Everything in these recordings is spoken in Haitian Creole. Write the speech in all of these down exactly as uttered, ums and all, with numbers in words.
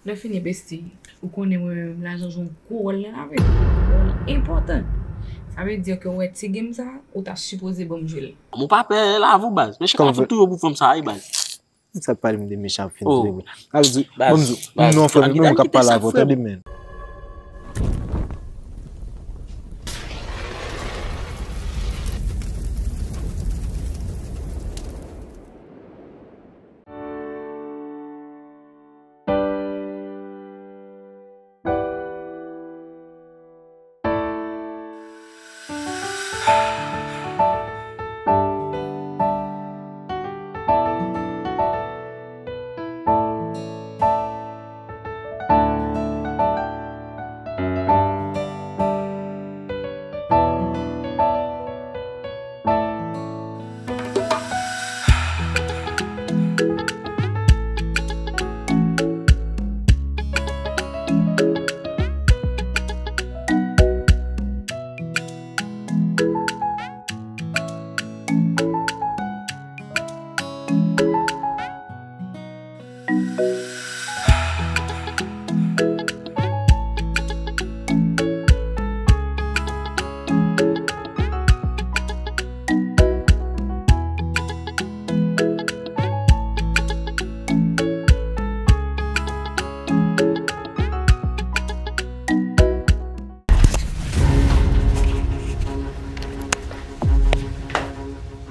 Lè fini, besti, ou konnen mwen menm, lajan jwe yon gwo wòl nan lavi m. Yon wòl enpòtan. Sa vle di ke w wè ti game sa, ou ta sipoze ban m jwe l. Mwen pa pè lavi w, baz. Mechan ap fout toujou pou fanm sa a wi, baz. Sa pale m de mechan ap fin vre wi. Sa vle di, ban m di w, non, frè m, menm mwen k ap pale avè w, tande, men.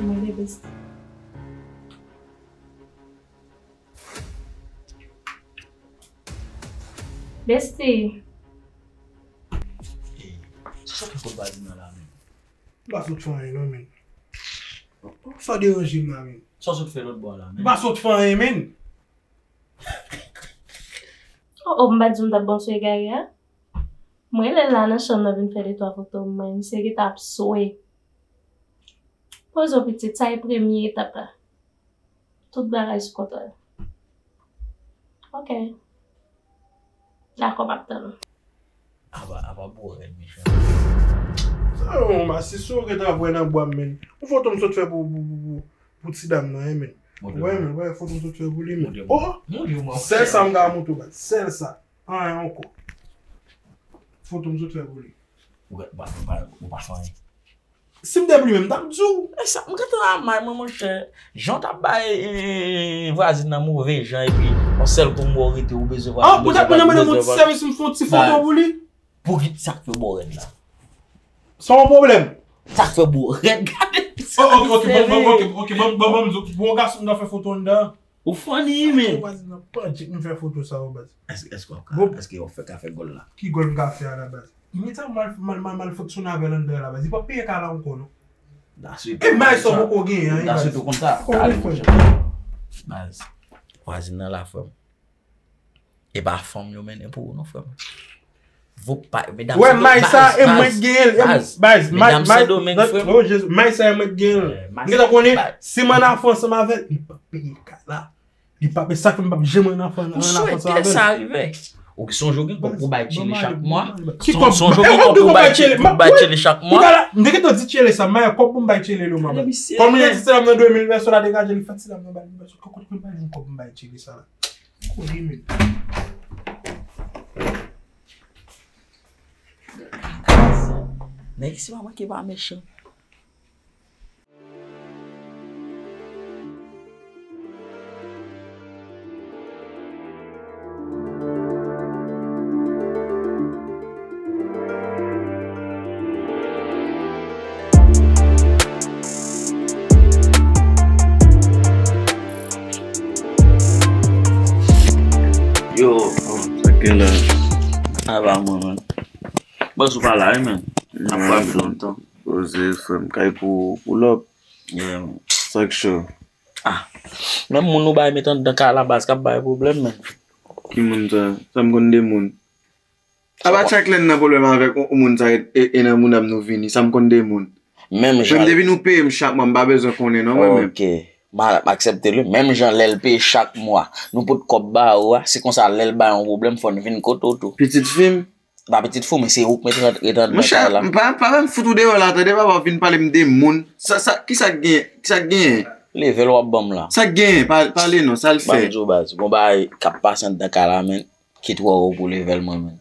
Mwen de besti. Besti. Ey, sa sot fè kot Badina la menm? M pa sot fè anyen non, men. Sa w deranje m la, men? Sa sot fè lòt bò a la, men? M pa sot fè anyen, men. Oh, oh, m pa di w m t ap bon sou egare a. Mwen rele l la nan chanm nan vin fè de twa foto mwen. Misye gentan ap swe. Poze w pitit, sa e premye etap la. Tout bagay sou kontwòl. Ok. Dakò, m ap tann ou. Apa, apa bò rèd, mechan. Sa yo, mwen, si, si w gentan ap wè nan bwa m, men. Yon foto m sot fè pou, pou, pou, pou, pou ti dam nan, wi, men. Wè, men, wè, foto m sot fè pou li, men. Oh! Sèl sa m ka montre w, baz. Sèl sa. Anyen ankò. Foto m sot fè pou li. Ou pa, ou pa, ou pa fè anyen. Si m te pou li menm, m t ap di w. E sa, m gentan amay mwen, monchè. Jan w t ap bay, e, e, e, vwazin nan move jan, epi yon sèl kou m wè w rete, ou bezwen vwazin. Ah, ou t ap mande mwen ti sèvis, m fè yon ti foto pou li? Pouki sa k fè bò rèd la? Sa yon pwoblèm? Sa k fè bò rèd, gade sa. Oh, ok, ok, bon, bon, ok, ok, bon, bon, bon, bon, bon, gason m nan fè foto anndan. Ou funny, men. Vwazin nan pandye m fè foto sa yo, baz. Èske, èske w ap ka, èske w fè ka fè gòl la? Ki gòl m ka fè a la, baz? Imediatman m al, m al, m al, m al fonksyone avè l anndan la, baz. Li p ap peye kay la ankò, non. E may sa w poko genyen, hein, baz. Ou konn sa. Baz, vwazin nan la, frè m. E pa fanm yo mennen pou ou non, frè m. Vou pa, medam Santo, may sa, e mwen k genyen l, e mwen, baz, may, medam Sandomeng, frè m. Oh, Jezi, may sa, e mwen k genyen l. M gentan konnen, si m ann afè ansanm avè l, li p ap peye kay la. Li p ap, e sa k fè m p ap janm ann afè, ann afè ansanm avè l. M swete sa rive. Ou sonje w gen kòb pou bay Tchele chak mwa? Ki kòb? Sonje w gen kòb pou bay Tchele, pou bay Tchele chak mwa? Kounye a la, m te gentan di Tchele sa, m bay kòb pou m bay Tchele yo, mwen. Kòm m te di se la m nan de mil vèso la degaje, li fè ti dam nan bay li vèso. Kote pou m bay yon kòb pou m bay Tchele sa la? Kole men. Nèg isi pa manke pa mechan. Yo, sa k gen la? Sa va, mwen, man. Bòs ou pa la, wi, men. N ap pale lontan. Poze, frè m, kay pou, pou lòp. Yeah, man. Sa k cho? Ah. Menm moun ou bay met anndan kay la, baz, k ap bay pwoblèm, men. Ki moun sa? Sa m konn de moun. Apa chak lè n nan pwoblèm avèk yon, yon moun sa, e, e nan mouda m nou vini. Sa m konn de moun. Menm jan. Frè m, depi nou peye m chak mwa, m pa bezwen konnen non, mwen menm. Ok. M a, m aksepte l wi. Menm jan lè l peye chak mwa, nou pot kòb ba ou a, se konsa lè l bay yon pwoblèm, fò n vin kote w tou. Pitit fi m? Pa pitit fi w, men se ou k met ret anndan kay la. Monchè, m pa, pa menm fout ou deyò la, tande, papa, w vin pale m de moun. Sa, sa, kisa k gen, kisa k gen? Leve l w ap ban m la. Sa k gen? Pa, pale non, sa l fè? Ban m di w, baz, gon bagay k ap pase anndan kay la, men. ki twò wo pou leve l mwen menm.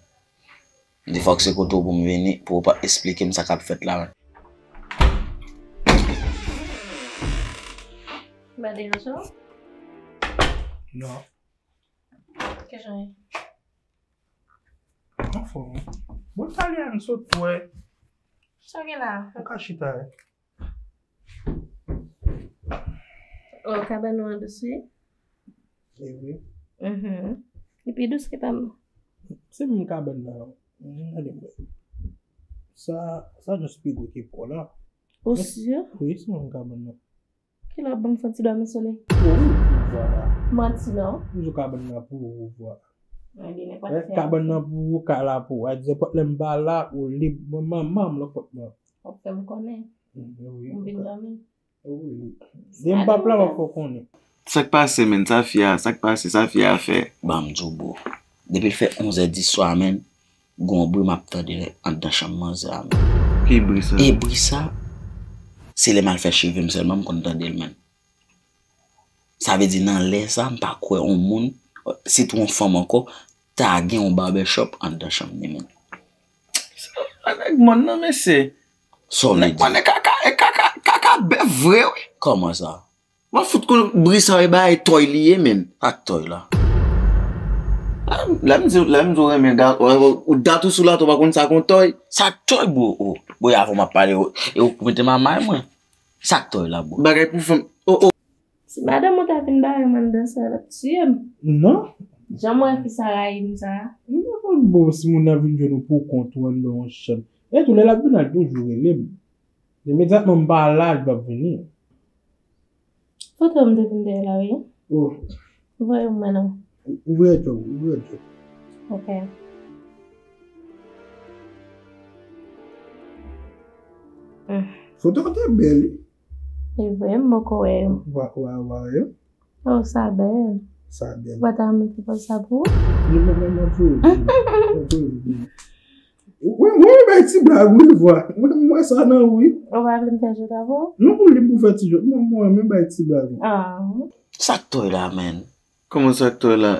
M di fòk se kote w pou m vini, pou w pa esplike m sa k ap fèt la menm. M pa deranje w? Non. Kijan w ye? Anfòm. Bon, Talian sot wè. Sa w gen la? Ou ka chita, wi. Oh, kabann nou an dous, wi. E wi. Mhm. Li pi dous ke pa m. Se menm kabann nan. Gade mwen. Sa, sa just pi gwo ke pa w la. Ou si? Wi, se menm kabann nan. Kilè w ap ban m fè ti dòmi sou li? Pou ou, pou vwa la. Manti non. M di w kabann nan pou ou, pou vwa. Mwen gen nenpòt Eh, fè. Kabann nan pou ou, kay la pou ou. A di nenpòt lè m pa la, ou lib. Mwen, mwen, mwen, lòt pòt mwen. W ap fè m konnen. Mm, wi, M vin ok. dòmi. Wi. Depi m p ap la, w ap fè w konnen. Sa k pase, menn? Sa fi a, sa k pase? Sa fi a fè? Ban m di w, bro. Depi l fè onz è di swa, menn, gon bri m ap tande anndan chanm manzè a, menn. Ki bri sa? E bri sa, se lè m al fè cheve m sèlman m konn tande l, menn. Sa vle di nan lè sa, m pa kwè yon moun, sitou yon fanm ankò, ta gen yon barbershop anndan chanm li, menn. A nèg mòn nan, mesye. Sa w vle Nèg mòn di? E kaka, e kaka, kaka bèf vre, wi. Kòman sa? W ap fout kon bri sa, e bagay tòy li ye, menn. Ak tòy la. Lè m di, lè m di w renmen dat, ou dat ou sou la, ou pa konn sa kon tòy. Sa k tòy, bro? Oh, bro, avan m ap pale, oh, e ou k mete m a may mwen. Sa k tòy la, bro? Bagay pou fanm. Oh, oh. Si madanm ou ta vin bare m anndan sa, l ap tiye m. Non. Jan m wè fi sa rayi m sa. Non, bon, si moun nan vin jwenn ou pou kont ou anndan yon chanm. E tou lè l ap vin al toujou rele m. Imedyatman m pa la, li p ap vini. Foto m te vin dèyè la, wi. Oh, Voye m wè non. ouvri djòb, ouvri djòb. Ok. Foto an te bèl, wi. E vre, m poko wè yo. Wa, wa, wa, yo. Oh, sa bèl. Sa bèl. Ou pa ta renmen fè pòz sa pou ou? Li mwen, mwen, mwen, mwen, mwen, mwen, mwen, mwen, mwen, bay ti blag, wi, vwa. Mwen, mwen, sa nan, wi. Ou pa vle m fè jwèt avè w? Non, ou li pou fè ti jwèt. Mwen, mwen, mwen, bay ti blag. Ah. Sa k tòy la, menn? Kòman sa k tòy la?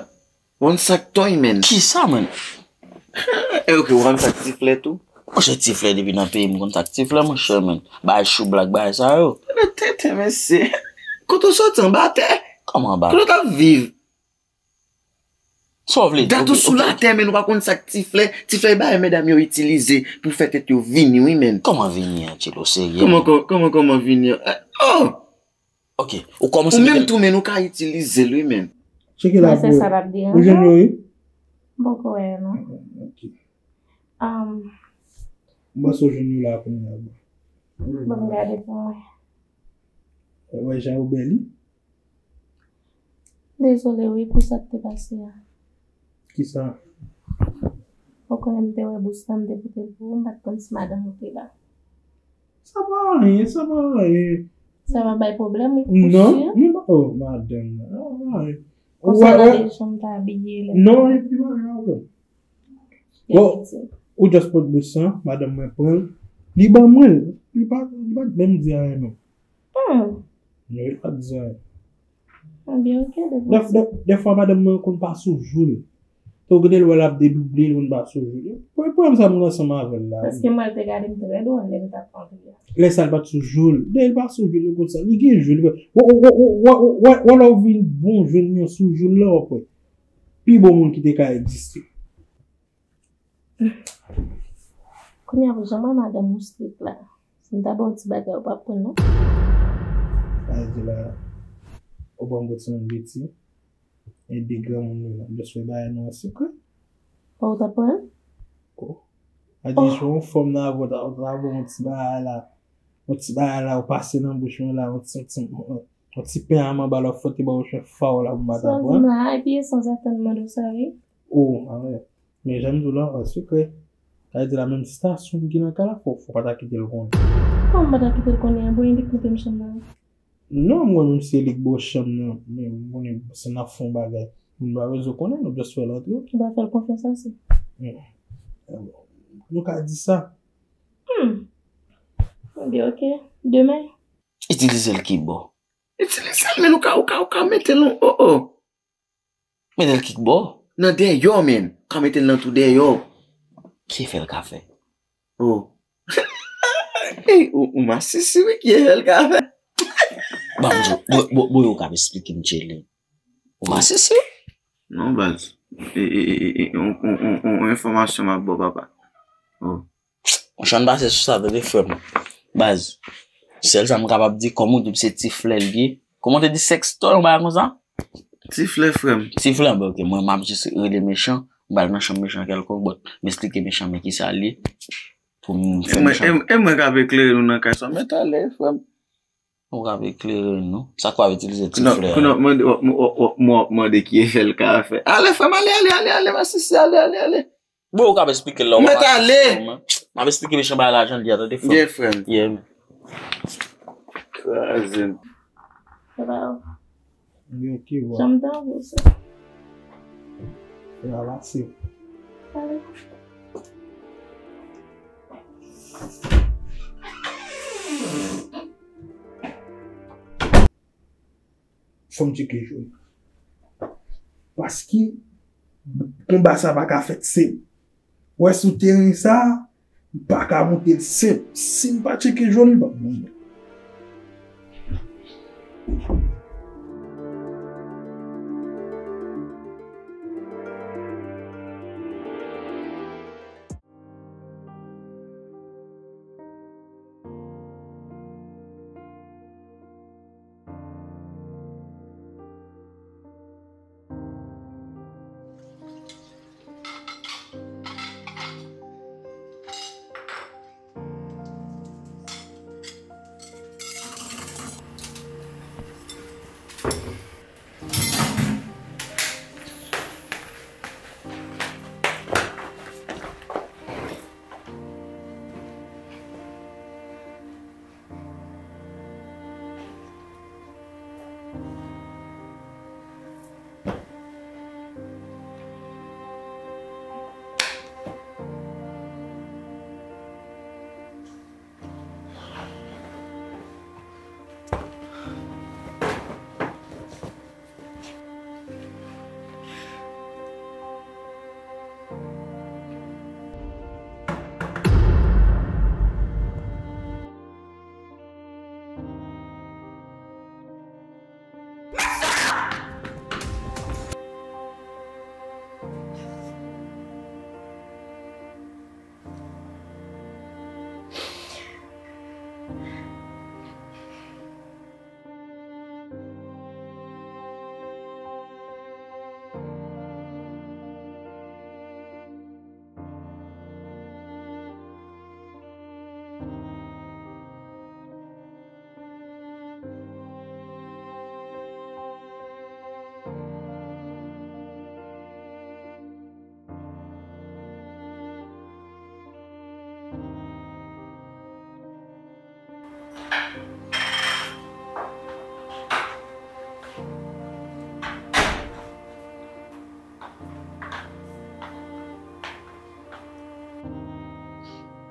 Wan sa k tòy, menn. Ki sa, menn? E ok, ou konn sa k ti flè tou? Monchè, ti flè depi nan peyi m konn sa k ti flè, monchè, menn. Bay chou blag, bay sa yo. Nan tenten, mesye. Kote w soti anba tè? Kòman ba? Kote w t ap viv? Sa w vle di? Dat ou sou latè, menn, ou pa konn sa k ti flè. Ti flè e bagay medam yo itilize pou fè tèt yo vini, wi, menn. Kòman vini, Angelo? Serye? Kòman, kò- kòman, kòman vini an? Eh, oh! Ok, ou kòmanse Ou menm mete- tou, menn, ou ka itilize l, wi, menn. Tcheke la Mwen se pou sa l ap ou deranje jwenn yo, w. wi. M poko wè yo, non. Ok. Um, Mwen se jwenn yo la kounye a, bon. Ban m gade pou mwen. Wè, jan yo bèl, wi. Dezole, wi, pou sa k te pase a. Kisa? Ou konnen m te wè bous lan, m te pote l pou ou, m pa t konn si madanm ou te la. Sa pa anyen, sa pa anyen. Sa pa bay pwoblèm, ou si? Non, non, pa, oh, madanm nan. Ah, anyen. Konsa Wè, nan wè. De jan m te abiye lè. Non, epi pa gen pwoblèm. Bon, ou just pot bous lan, madanm mwen pran l. Li ban mwen l. Li pa, li pa t menm di anyen, non. Hmm. Non, li pa t di anyen. Ebyen, ok, de Dèf- dèf- Dèfwa madanm mwen konn pa sou jou l. Te w gade l wè l ap dedouble, l konn pa sou jou l. Pwoblèm sa moun ansanm avè l la. Paske mwen te gade m trè dwòl lè m t ap antre a. Lè sa l pa t sou jou l. Dèyè l pa sou jou l, l konn sa. Li gen jou l. Wè, wè, wè, wè, wè, wè, wè, lè w vin bon jwenn yon sou jou l la, w ap wè. Pi bon moun ki te ka egziste. Kounye a pou jan mwen madanm ou strik la. Si m ta ba w ti bagay ou p ap pran non. Sa vle di la, ou ban m ti moun piti. E de granmoun yo la. Just fè bagay nou an sekrè. Ou t ap pran? Oh. A di jwe yon fòm nan avè w ta ta bon yon ti bagay la. Yon ti bagay la ou pase nan bouch mwen la, yon ti, yon ti, yon ti pen a manba la ou fwote ba bouch mwen faw la pou m pa ta Sa pran. m la, epi e sanzatann mande w sa wi. Oh, anlè. Men jan m di w la, an sekrè. Sa vle di la menm stasyon ki nan kay la, fò, fò pa ta kite l konnen. Kòman m pa ta kite l konnen an? Bon, e li k mete m chanm nan. Non, mwen menm se li k ba w chanm nan, men m konnen se n ap fè yon bagay. Moun pa bezwen konnen, nou just fè l antre. Ou pa fè l konfyans ase. Nou ka di sa. Hmm. Ebyen, ok. Demen. Itilize l ki bò? Itilize l, men ou ka, ou ka, ou ka mete l, oh, oh. Mete l ki bò? Nan dèyè, menm. Ka mete l nan tou dèyè. Ki efè l ka fè? Oh. Ey, ou, ou masisi, wi, ki efè l ka fè? Bon, bon, bon, bon, bon, yo ka esplike m, Tcheli. Ou masisi? Non, baz. E, e, e, e, e, on, on, on, on, on enfòmasyon m ap ba w, papa. Oh. Monchè, ann pase sou sa, tande, frè m. Baz, sèl sa m kapab di, kòm ou di m se ti flè l ye. Kòman w te di, sextoy, yon bagay konsa? Ti flè, frè m. Ti flè, bon, ok, mwen, m ap jis rele Mechan, m pral nan chanm Mechan kèlkonk, but m esplike Mechan men kisa l ye, pou m fè Mechan. E mwen k ap eklere nou nan kay sa, men talè, frè m. Ou k ap eklere nou. Sa k w ap itilize ti flè a? Kounye a, w ap mande, w ap, w ap, w ap, w ap mande ki efè l ka fè. Ale, frè m, ale, ale, ale, ale, masisi, ale, ale, ale. Bon, ou k ap esplike l la, ou pa masisi, ale. M ap esplike Mechan bagay la jan l ye a, tande, frè m. Yeah, frè m. Yeah, man. Kraze m. Hello. Yo, ki vwa? Jan m te anvi w sa. Fè a pase. Ale. Fò m tcheke jwe. Paske konba sa pa ka fèt senp. Wè sou teren sa, m pa ka monte l senp. Si m pa tcheke jwe, li p ap bon.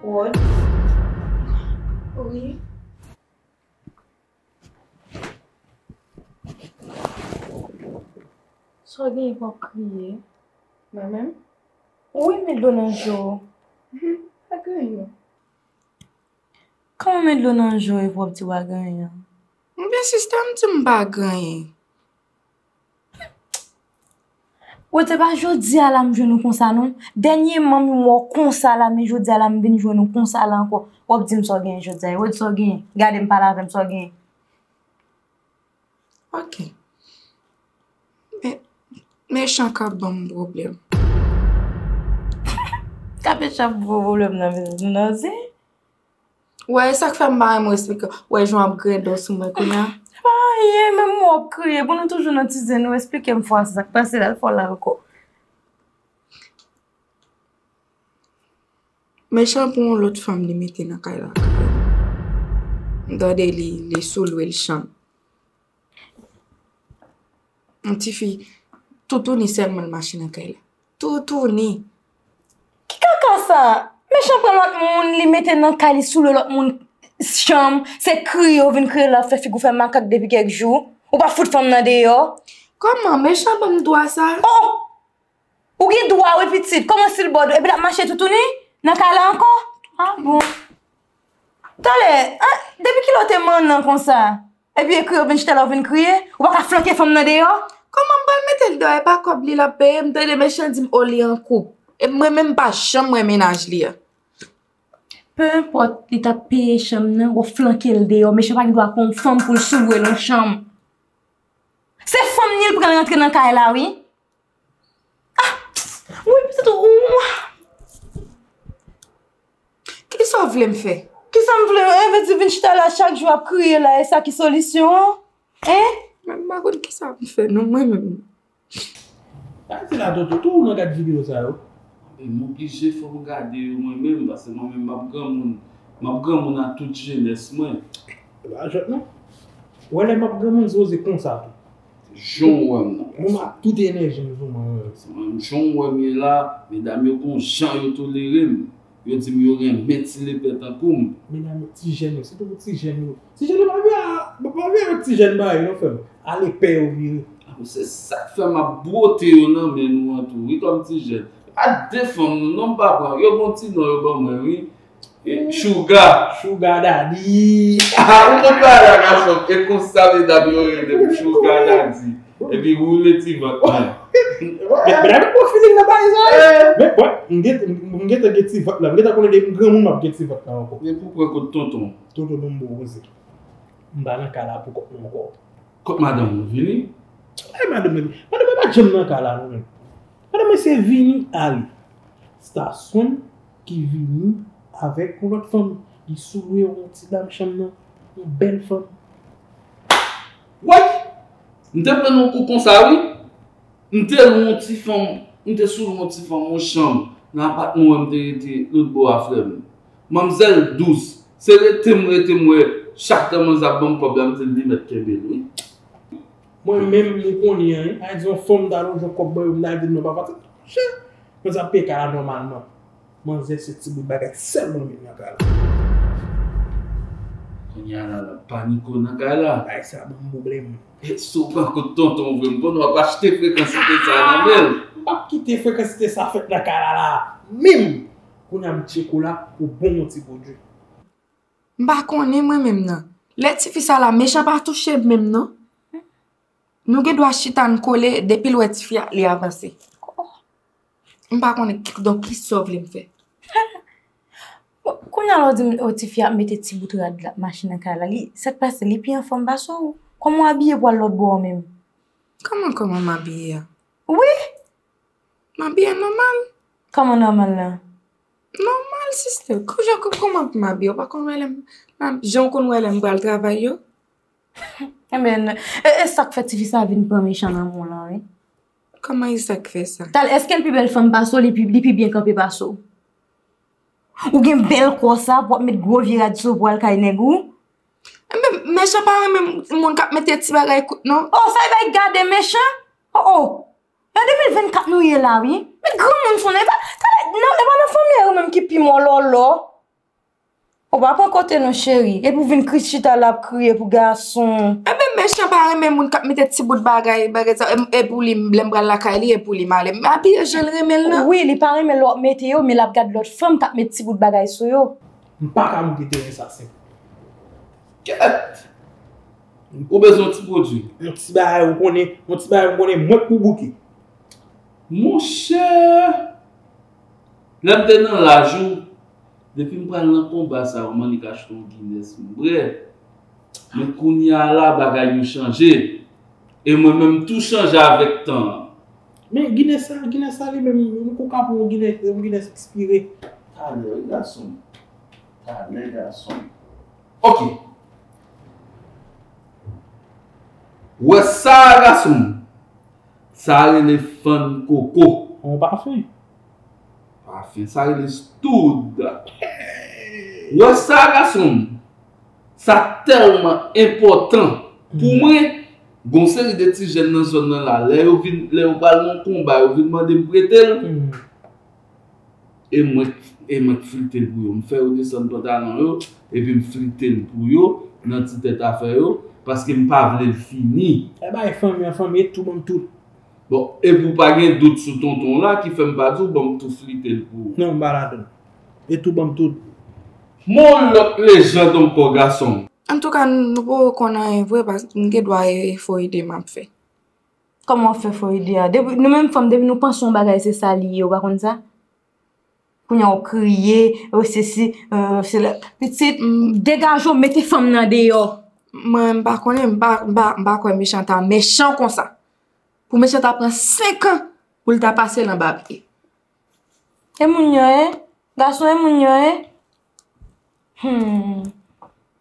Rod? Wi. Sa w genyen pou w ap kriye? Mwen menm? Wi, met dlo nan je w. Mhm, pa gen anyen. Kòman met dlo nan je w epi w ap di w pa gen anyen? Ebyen, sista, m di m pa gen anyen. Ou te pa jodi a la m jwenn ou konsa non. Dènyèman m wè w konsa la, men jodi a la m vin jwenn ou konsa la ankò. W ap di m sa w genyen jodi a. W ap di sa w genyen. Gade m pale avè m sa w genyen. Ok. Men, Mechan k ap ban m pwoblèm. Ka Mechan ap ban w pwoblèm nan biznis nou nan, wi. Wè, e sa k fè m pa renmen w esplike. Wè, jan w ap grendon sou mwen kounye a. Se pa anyen, menm w ap kriye. Pou nou toujou nan ti zen nou, esplike m fwa sa k pase la, fò la ankò. Mechan pran yon lòt fanm li mete nan kay la. M tande li, li sou lwe l chanm. Yon tifi toutouni sèlman l mache nan kay la. Toutouni. Ki kaka sa? Mechan pran lòt moun, li mete nan kay li sou lwe lòt moun chanm, se kriye w vin kriye l ap fè figi w fè makak depi kèk jou. Ou pa fout fanm nan deyò. Kòman? Mechan ban m dwa sa? Oh! Ou gen dwa, wi, pitit. Kòman si l bò dlo? Epi l ap mache toutouni nan kay la ankò? Ah bon. Talè, ah, depi kilè w te mannan konsa? Epi ekri yo vin chita la, w vin kriye? Ou pa ka flanke fanm nan deyò? Kòman m pral mete l deyò? E pa kòb li l ap peye? M tande Mechan di m, o, li an koup. E mwen menm, m pa janm wè mennaj li a. Pe enpòt, li t ap peye chanm nan, w flanke l deyò. Mechan pa gen dwa pran yon fanm pou l sou l nan chanm. Se fanm ni l pran l rantre nan kay la, wi. Ah! Wi, pitit ou. Kisa w vle m fè? Kisa m vle? Envesti vin chita la chak jou ap kriye la, e sa ki solisyon an? Hein? Mwen m pa konn kisa m fè non, mwen menm. Sa di la, Toto, tou ou nan gad videyo sa yo? Men m oblije fò m gade yo mwen menm, paske mwen menm m ap granmoun. M ap granmoun a tout jenès mwen. E pa jwèt non. Ou wè lè m ap granmoun, se konsa tou. Jan w wè m nan. Mwen m ap tout enèji m sou mwen, wi. Se mwen, jan w wè m ye la, medam yo gon jan yo tolere m. Yo di m yo renmen ti lepè tankou m. Medam yo, ti jèn yo, sitou pou ti jèn yo. Ti jèn yo pa vle a, pa vle avèk ti jèn bagay non, frè m. A lepè yo vire. Ah, se sa k fè m ap bwote yo nan men nou an tou, wi, kòm ti jèn. Pa defann nou non, m pa pran. Yo gon ti non yo ban mwen, wi. E, Sugar. Sugar daddy. Ah, ou konn bagay la, gason. E konsa medam yo rele m, Sugar daddy. Epi woule ti vant mwen. Men, men, men, pwofil nan bagay sa, wi. Men, bwè, m gen, m gentan gen ti vant la. M gentan konnen depi m granmoun, m ap gen ti vant la ankò. Men pou pran kot tonton. Tonton, non, m poze. M pa nan kay la pou kòb mwen ankò. Kot madanm ou vini? Ay, madanm mwen, madanm mwen pa janm nan kay la, non, men. Madanm mwen se vini ale. Stasyon ki vini avèk yon lòt fanm. Li sou yon ti dam chanm nan, yon bèl fanm. What? M te pran yon kou konsa, wi. M te lwe yon ti fanm, m te sou yon ti fanm yon chanm nan apatman wè m te rete lòt bò a, frè m. Manmzèl dous. Se rete m rete m wè chak tan manzè ap ban m kòb la, m di l li mèt kenbe l, wi. Mwen menm, ou konnen an, wi. A di yon fanm ta lonje yon kòb ban yo, m ta di l non, papa, monchè, manzè ap peye kay la nòmalman. Manzè se ti bout bagay sèlman l met nan kay la. Kounye a la, l ap panike w nan kay la. Bagay sa ban m pwoblèm. E si w pran kot tonton vre, m konnen w ap achte frekansite sa nan men l. M p ap kite frekansite sa fèt nan kay la la. Menm kounye a m tcheke w la pou bon yon ti pwodui. M pa konnen mwen menm nan. Lè tifi sa la, Mechan pa touche m menm non. Nou gen dwa chita n kole, depi l wè tifi a, li avanse. M pa konnen ki, donk, kisa w vle m fè? Bon, kounye a la w di m, o, tifi a ap mete ti bout rad l ap mache nan kay la. Li, sa k pase, li pi anfòm pase w? Kòman w abiye pou al lòt bò a menm? Kòman, kòman m abiye a? Wi! M abiye nòmal. Kòman nòmal la? Nòmal, sister. Koujan, kò-, kòman pou m abiye? Ou pa konn wè lè m, m, jan w konn wè lè m pral travay yo? Enben, e, e sa k fè tifi sa vin pran Mechan nan men w lan, wi. Kòman e sa k fè sa? Talè, èske l pi bèl fanm pase w, li pi, li pi byen kanpe pase w? Ou gen bèl kò sa, pou w ap met gwo vye rad sou w pou w al kay nèg ou? Enben, Mechan pa renmen moun k ap mete ti bagay kout, non. Oh, sa e bay gade Mechan? Oh, oh. Nan de mil vennkat nou ye la, wi. Met granmoun sou nou. E pa, talè, non, e pa nan fanmi a ou menm ki pi mòlòlò. Ou pa pran kote nou, cheri. Epi w vin kri chita la ap kriye pou gason. Enben, Mechan pa renmen moun k ap mete ti bout bagay, bagay sa. E, e pou li, lè m pral lakay li, e pou li m ale. M abiye jan l renmen l lan. Wi, li pa renmen lè w ap mete yo, men l ap gad lòt fanm k ap met ti bout bagay sou yo. M pa ka bouke teren sa, senp. Kèt! Ou bezwen yon ti pwodui? Yon ti bagay ou konnen, yon ti bagay ou konnen, mwen k pou bouke. Monchè! Lè m te nan laj ou, depi m pral nan konba sa yo, m annik achte yon Guinness, m brè. Men kounye a la, bagay yo chanje. E mwen menm, m tou chanje avèk tan an. Men Guinness sa, Guinness sa li menm, ou ka pran yon Guinness, yon Guinness ekspire. Talè, wi, gason m. Talè, gason m. Ok. Wè sa, gason m. Sa rele fann koko. Yon pafen. Pafen, sa rele stoud. Wè sa, gason m. Sa tèlman enpòtan pou mwen. Gon seri de ti jèn nan zòn nan la, lè yo vin, lè yo pral nan konba, yo vin mande m prete l. E mwen, e mwen k filte l pou yo. M fè yo desann pantalon yo, epi m filte l pou yo, nan ti tèt afè yo, paske m pa vle l fini. E bay fanmi an, fanmi, e tou ban m tout. Bon, epi w pa gen dout sou tonton w la ki fè m pa di w ban m tou flite l pou ou. Non, m pa ladann. E tou ban m tout. Men yon lòt lejand ankò, gason m. Antouka, nou poko konn anyen vre, paske m gen dwa e fo ide m ap fè. Kòman w ap fè fo ide a? Depi, nou menm fanm, depi nou panse yon bagay, se sa li ye, ou pa konn sa? Kounye a w kriye, oh sesi, oh sela. Pitit, degaje w, mete fanm nan deyò. Mwen, m pa konnen, m pa, m pa, m pa kwè Mechant ta mechan konsa. Pou Mechant ta pran senk an pou l ta pase l anba pye. E moun yo ye? Gason e moun yo ye? Hmm.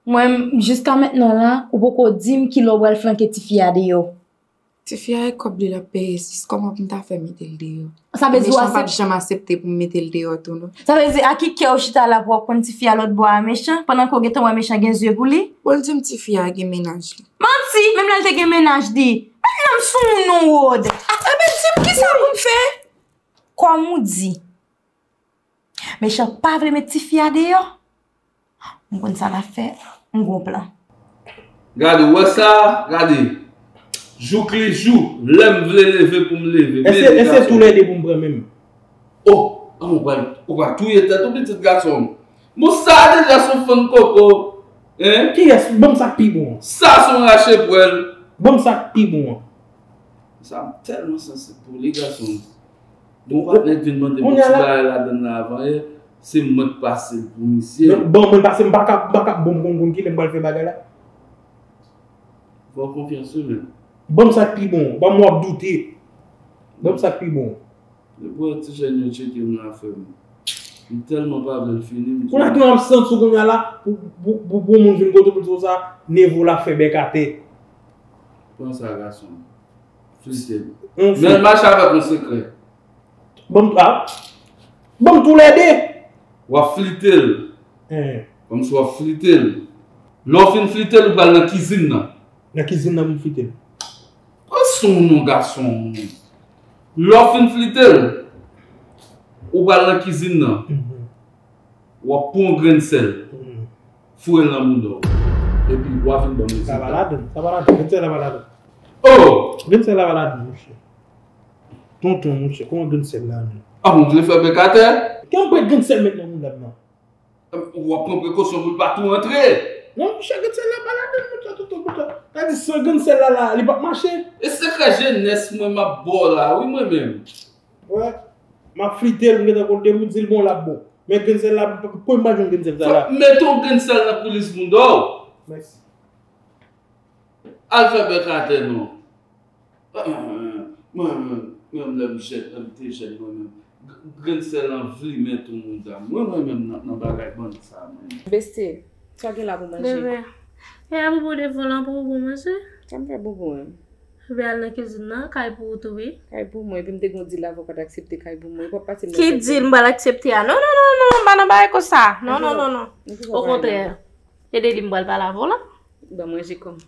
Mwen, jiska mentnan la, ou poko di m kilè w pral flanke tifi a deyò. Tifi a e kòb li l ap peye sis, kòman pou m ta fè mete l deyò? Sa vle di w Mechan pa t aksepte. Janm aksepte pou m mete l deyò tou non. Sa vle di a ki kè w chita la pou w ap konn tifi a lòtbò a Mechan, pandan ke w gentan wè Mechan gen zye pou li? Bon l di m tifi a gen mennaj li. Manti! Menm lè l te gen mennaj li. Bat nan m sou moun non Rod. Ebyen di m kisa pou m fè? Kòm ou di. Mechan pa vle met tifi a deyò. M konn sa l ap fè, m gon plan. Gade, ou wè sa, gade. Jouk li jou, lè m vle leve pou m leve. Èske, èske tou lè de pou m pran menm? Oh, an ou pral, ou pral touye tèt ou pitit gason m. Bon sa deja se yon fann koko. Hein? Kiyès? Ban m sa k pi bon an. Sa se yon rache pwèl. Ban m sa k pi bon an. Sa m tèlman sansib pou li gason m. Bon, patnè k vin mande m yon ti bagay ladann nan avan yè, se mwen k pase l pou misye. Bon, mwen pase, m pa ka, m pa ka, bon, m konn, konn kilè m pral fè bagay la. Fè w konfyans wi menn. Ban m sa k pi bon, ban m w ap doute. Ban m sa k pi bon. Depi w wè ti jèn yo tcheke m nan afè m. M tèlman pa vle l fini, m di. Kounye a tou ap santi w kounye a la, pou, pou, pou, pou yon moun vin kote w pou di w sa, neve w la fè bèk atè. Pran sa gason m. Flite m. Men l mache avèk yon sekrè. Ban m, a. Ban m toulède. W ap flite l. Kòmsi w ap flite l. Lè w fin flite l, ou pral nan kizin nan. Nan kizin nan pou m flite l. Pran swen w non gason m. Lè w fin flite l, ou pral nan kizin nan. W ap pran yon grenn sèl. Foure l nan bouda w. Epi w a vin ban m rezilta. Sa pa ladann, sa pa ladann. Grenn sèl la pa ladann. Oh! Grenn sèl la pa ladann, monchè. Tonton, monchè, kòman grenn sèl la menm? Ah, ou vle fè bèk atè? Kè m pran grenn sèl met nan mouda m nan. W ap pran prekosyon pou l pa tou antre. Non, monchè, grenn sèl la pa ladann, monchè, tonton, monchè. Sa di san grenn sèl la la, li p ap mache. E sekrè jenès mwen m ap ba w la, wi, mwen menm. Wè, m ap flite l, m gentan konn depi w di l bon, l ap bon. Men grenn sèl la, m p ap janm grenn sèl sa la. Mete yon grenn sèl nan koulis bouda w. Mèsi. Al fè bèk atè non. Mwen, mwen, mwen menm lè m jèn, lè m te jèn mwen menm, grenn sèl lan vlimen tou mouda m. Mwen, mwen menm nan, nan bagay bandi sa a mwen. Bestie, sa w gen la pou manje? Bebe, e a boubou devan lan pou boubou manje? Sa m fè boubou menm? Bebe al nan kizin nan, kay pou ou tou wi. Kay pou mwen, epi m te gen yon dil avè w pa t aksepte kay pou mwen, ou p ap pase m nan kay pou mwen. Ki dil m pral aksepte a? Non, non, non, non, m pa nan bagay konsa. Non, non, non, non. Okontrè. Ede li m pral pale avè w la. Ban mwen jikòm.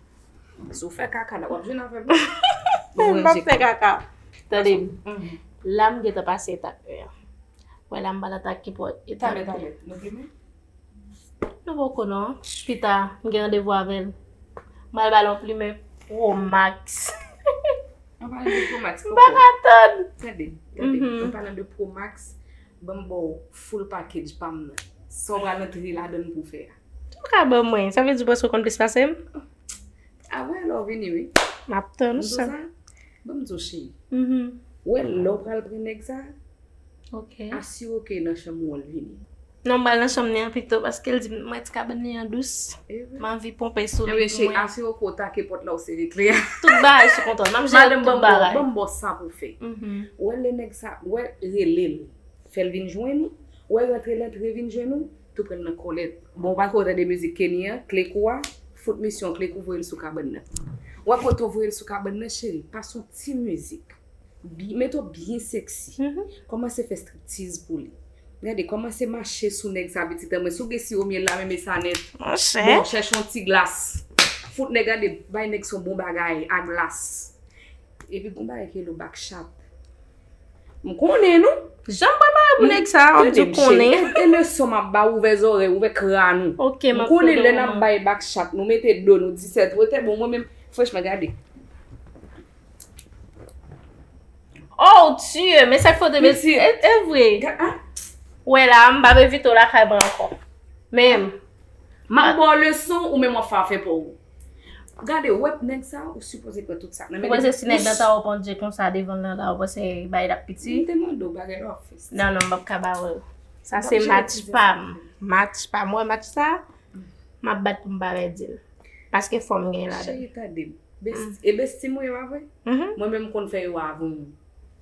Si w fè kaka la, w ap jwenn avè m. M p ap fè kaka. Tande m. La m gentan pase etap un an. Wè la m pral atake pòt etap de. Talè, talè, nou plimen? Nou poko non. Pita, m gen randevou avè l. M pral ba l yon plimen Pro Max. An palan de Pro Max, m pa ka tann. Tande, tande. An palan de Pro Max, ban m ba w full package pa m nan. Sa w pral antre ladann pou w fè a. Ou ka ban mwen, sa vle di w panse w konn plis pase m? A wè lè w vini wi. M ap tann ou sa. Ban m di w cheri. Mhm. Ou wè lè w pral pran nèg sa, ok, asire w ke nan chanm ou an l vini. Non, m pral nan chanm li an pito paske l di m mwen ti kabann li an dous. M anvi ponpe sou li pou mwen. Ebyen cheri, asire w ke w take pòt la w sere kle a. Tout bagay sou kontwòl, m ap jere tout bagay. Madanm, ban m ba w sa pou w fè. Ou wè lè nèg sa, ou wè rele l, fè l vin jwenn ou, ou wè rantre l antre vin jwenn ou, tou pran l nan kòlèt. Bon, ou pa twò tande mizik Kenny an, kle kou a, fout misye yon kle kou voye l sou kabann nan. W ap wè tou voye l sou kabann nan, cheri, pase yon ti mizik. Mete w byen sexy. Kòmanse fè striptiz pou li. Gade, kòmanse mache sou nèg sa pitit an mwen. Si w gen siwo myèl la, menm e sa nèt. Monchè. Bon, chèche yon ti glas. Fout nèg gade, bay nèg sa yon bon bagay a glas. Epi gon bagay ki rele w bakchat. M konnen nou. Jan m prepare pou nèg sa, w ap di w konnen. E leson m ap ba w, ouvè zòrèy, ouvè kràn ou. Ok, m ap tande. M konnen lè n ap bay bakchat, nou mete do nou disèt wotè, bon, mwen menm, franchman, gade. Oh, Dieu, men sa k fè w te bezwen. E, e vre. Wè la, m p ap envite w lakay mwen ankò. Men, m ap ba w leson, ou menm w ap fè afè pa w. Gade, w wè nèg sa, ou sipoze pran tout sa nan men li. Ou panse si nèg nan ta wè w pandye konsa devan l nan la, ou panse bagay la ap piti? M te mande w bagay la w ap fè. Non, non, m p ap ka ba w l. Sa se match pa m. Match pa m. Wè match sa, m ap bat pou m pa pèdi l. Paske fò m genyen ladan l. Cheri, tande m. Besti, e besti m ou ye, pa vre? Mwen menm m konn fè yo avè w.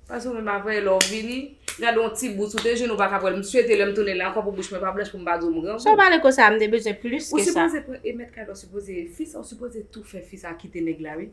Paske ou menm avè lè w vini, gade yon ti bous ou te jwenn ou pa ka pran l. M swete lè m tounen la ankò pou bouch mwen pa blanch pou m pa di w m grangou. Sa w pale konsa, m te bezwen plis ke sa. Ou sipoze pran, e mèt kay la, ou sipoze, fi sa, ou sipoze tou fè fi sa kite nèg la, wi.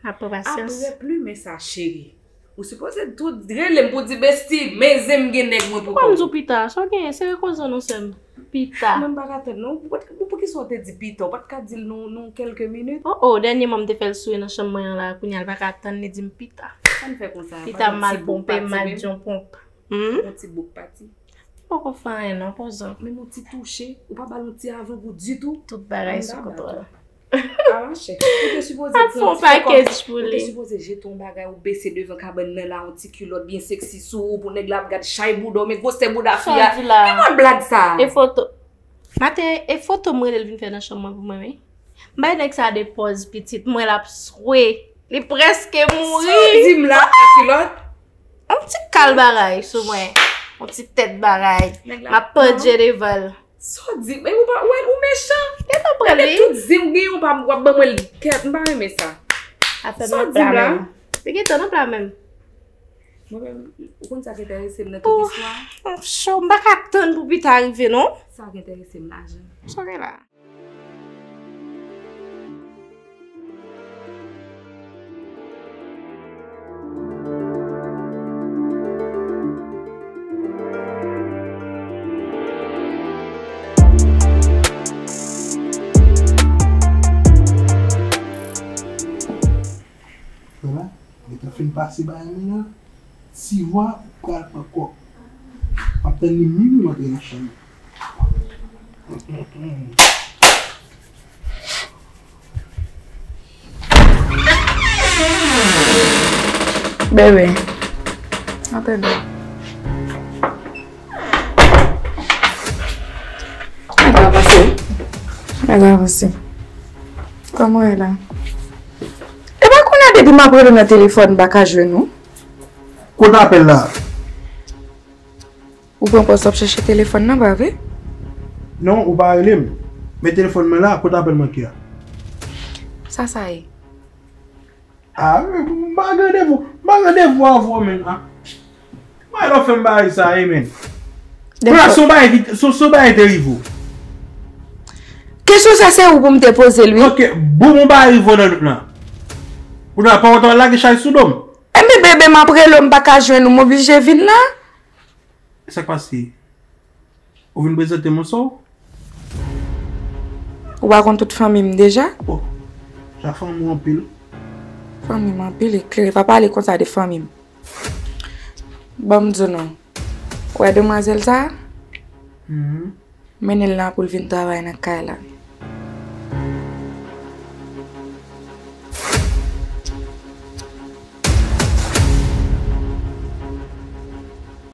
Apre pasyans. Apre plimen sa, cheri. Ou sipoze tou rele m pou di, besti, men zen m gen nèg mwen pou kò m. Poukwa m di w pita? Sa w genyen? Sere koze w non, sè m. Pita. Mwen m pa ka tann non. Ou, ou poukisa w te di pita? Ou pa t ka di l nan, nan kèlke minit? Oh, oh, dènyèman m te fè l souri nan chanm mwen an la, kounye a l pa ka tann, li di m pita. Sa n fè konsa? Pita m mal ponpe, m mal di yon ponp. Hmm? Yon ti bouk pati. Ou poko fè anyen non, poze w. Menm yon ti touche, ou pa ba l yon ti avangou ditou. Tout bagay sou kontwòl. Arache. Ou te sipoze pran yon ti pakèj pou li. Ou te sipoze jete yon bagay, ou bese devan kabann nan la, yon ti kilòt byen seksi sou ou, pou nèg la ap gad chay bouda w, men gwosè bouda fi a. Sa w di la? Ki mòd blag sa? E foto. Maten, e foto m rele l vin fè nan chanm mwen pou mwen, wi. M bay nèg sa de pòz pitit, m wè l ap swe. Li prèske mouri. Sa w di m la, ak kilòt? Yon ti kal bagay sou mwen. Yon ti tèt bagay. M ap pandye devan l. Sa w di? Men ou pa, ou, ou mechan. Gentan pran li. Gade tout zen w genyen, w pa, w ap ban mwen l kèt. M pa renmen sa. Afè m nan pla menm. Li gentan nan pla menm. Mwen menm, ou konn sa k enterese m nan tout istwa a? Cho, m pa ka tann pou pita rive non. Sa k enterese m lajan. Sa gen la? Frè la, gentan fin pase bagay mwen la. Ti vwa pral pran kòb. M ap tann li minwi m antre nan chanm. Bebe, antre non. Nèg la pase. Nèg la pase. Kòman w ye la? E pa kounye a depi m ap rele w nan telefòn, m pa ka jwenn ou. Kote apèl la? Ou pran pòz w ap chèche telefòn nan, pa vre? Non, ou pa rele m. Men telefòn mwen la, kote apèl manke a? Sa sa ye? A, m pa gen randevou. M pa gen randevou avè w, menn. A. Mwen lè w fè m bagay sa, e, menn. Pran son bagay ki, son, son bagay te rive w. Kesyon sa se ou pou m te poze l, wi. Ok, bon, bon bagay rive w nan lout lan. Ou nan pa w lage chay sou do m. Enben, bebe, m ap rele w, m pa ka jwenn ou, m oblije vin la. Sa k pase? Ou vin prezante m yon sò? Ou pa konn tout fanmi m deja? Oh, sa fanmi w anpil. Fanmi m anpil, e klere, pa pale konsa de fanmi m. Ban m di w non. Ou wè demwazèl sa a? Mhm. Mennen l la pou l vin travay nan kay la.